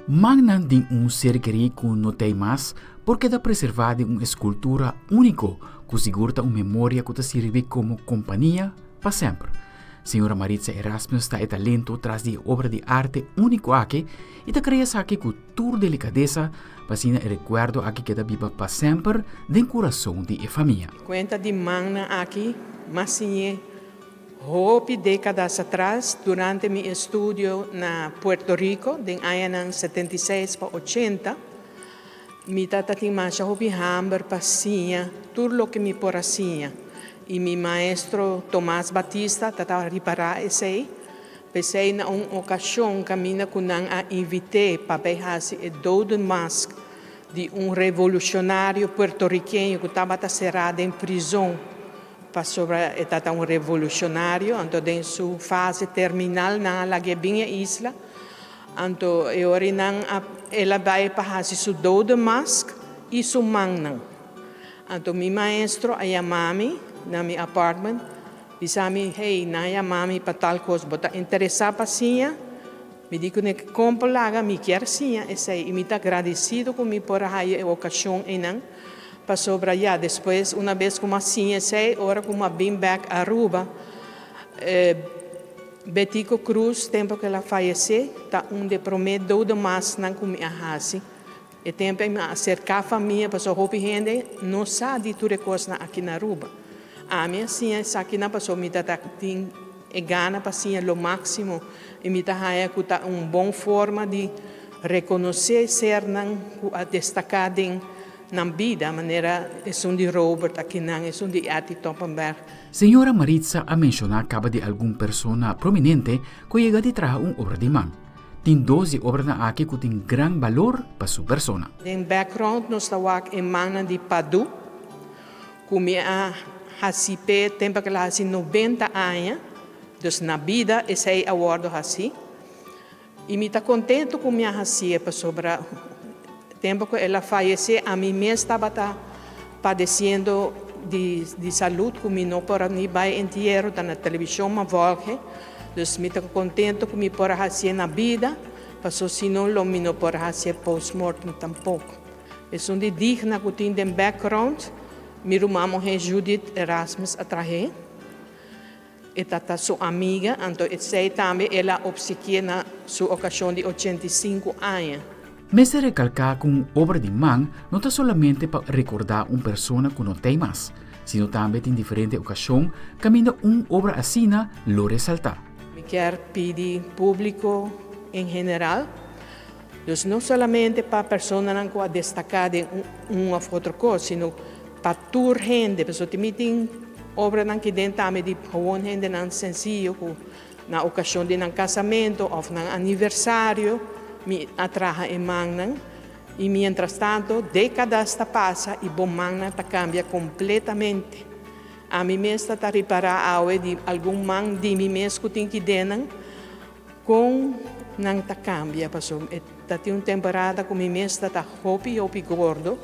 Mannan di un ser kerí ku no t'ei mas por keda preservá den un eskultura úniko ku sigur ta un memoria ku ta sirbi komo kompania pa semper. Señora Maritza Erasmus ta e talento tras di e obra di arte úniko aki i ta krea esaki ku tur delikadesa pa asina e rekuerdo aki keda biba pa semper den kurason di e famia. Kuenta di mannan aki mas siñ'é Hopi dékadas atras, durante mi estudio na Puerto Rico den añanan 76 pa 80, mi tata tin masha hopi hamber pa siña tur loke mi por a siña, i mi maestro Tomás Batista tata ripará esei. P'esei na un okashon kaminda ku nan a invit'é pa bai hasi e dodenmask di un revolushonario puertorikeño ku tabata será den prizon, Pasobra e tata un revolucionario, anto den su fase terminal nan a lag'é bin e isla, anto e ora nan a el a bai pa hasi su dodenmask i su mannan. Anto mi maestro a yama mi na mi apartment, bisa mi, Hey, nan a yama mi pa tal kos, bo ta interesá pa siña? Mi di kuné, Kon por laga, mi kier siña esei i mi ta agradesido ku mi por a haya e okashon einan. Pasobra ya despues una bes ku m'a siña esei, ora ku m'a bin bek Aruba, Betico Croes tempu ku el a fayesé ta un di e promé dodemasnan ku mi a hasi. E tempu ei mi a aserká famia pasobra hopi hende no sa di tur e kosnan aki na Aruba. Ami a siña esakinan pasobra mi ta tin e gana pa siña lo máksimo i mi ta haña ku ta un bon forma di rekonosé sernan ku a destaká den nan bida, manera esun di Robert akinan, esun di Etty Toppenberg. Señora Maritza a menshoná kaba di algun persona prominente ku a yega di traha un obra di man. Tin dos di obranan aki ku tin gran balor pa su persona. Den background nos ta wak e mannan di Padu ku mi a hasi p'e tempu ku el a hasi 90 aña, dus na bida esei a wòrdu hasi. I mi ta kontentu ku mi a hasié pasobra tempu ku el a fayesé ami mes tabata padesiendo di di salud ku mi no por a ni bai entiero, ta na televishon m'a vòlge. Dus mi ta kontentu ku mi por a hasié na bida, paso si no lo mi no por a hasié postmortem tampoko. Esun di digna ku tin den background, mi ruman muhé Judith Erasmus a trah'é. E tata su amiga, anto esei tambe el a opsekié na su okashon di 85 aña. Mester rekalká ku un obra di man no ta solamente pa rekordá un persona ku no t'ei mas, sino tambe tin diferente okashon kaminda un obra asina lo resaltá. Mi kier pidi públiko en general, dus no solamente pa personanan ku a destaká den un òf otro kos, sino pa tur hende, pasobra tin mi tin obranan ki den tambe di gewoon hendenan sensiyo ku na okashon di nan kasamentu òf nan aniversario mi a traha e mannan i mientrastanto dékadas ta pasa i bo mannan ta kambia kompletamente. Ami mes ta ta ripará awe di algun man di mi mes ku tin ki den nan kon nan ta kambia pasobra e ta tin un temporada ku mi mes ta ta hopi hopi gordo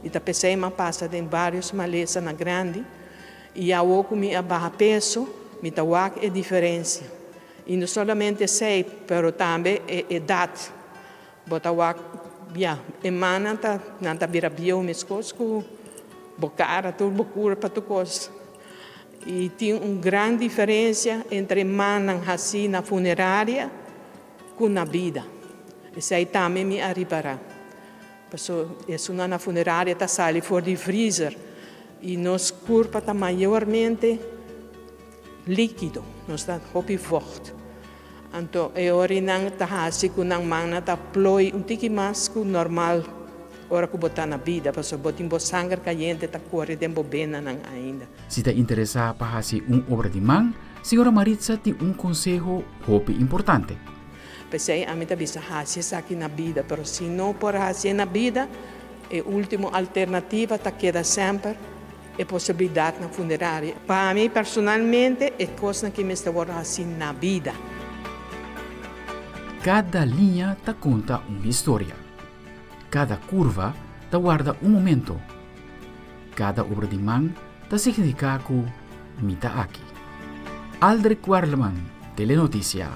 i ta p'esei m'a pasa den vários malesanan grandi i awo ku mi a baha peso mi ta wak e diferensia i no solamente esei pero tambe e edat bo ta wak ya e mannan ta nan ta bira bieu meskos ku bo kara tur bo kurpa tur kos. I tin un gran diferensia entre mannan hasí na funeraria ku na bida. Esei tambe mi a ripará. Pasobra esunnan na funeraria ta sali for di vrizer i nos kurpa ta mayormente líkido, nos ta hopi vògt. Anto e ora nan ta hasi ku nan mannan ta ploi un tiki mas ku normal ora ku bo ta na bida, pasobra bo tin bo sanger kayente ta kore den bo benanan ainda. Si ta interesá pa hasi un obra di man, señora Maritza tin un konseho hopi importante. P'esei ami ta bisa hasi esaki na bida, pero si no por hasié na bida, e último alternativa ta keda semper e posibilidatnan funerario. Pa mi personalmente e kosnan ki mester wòrdu hasi na bida. Kada liña ta konta un historia. Kada kurva ta warda un momento. Kada obra di man ta signifiká ku mi ta aki. Aldrich Werleman, Telenoticia.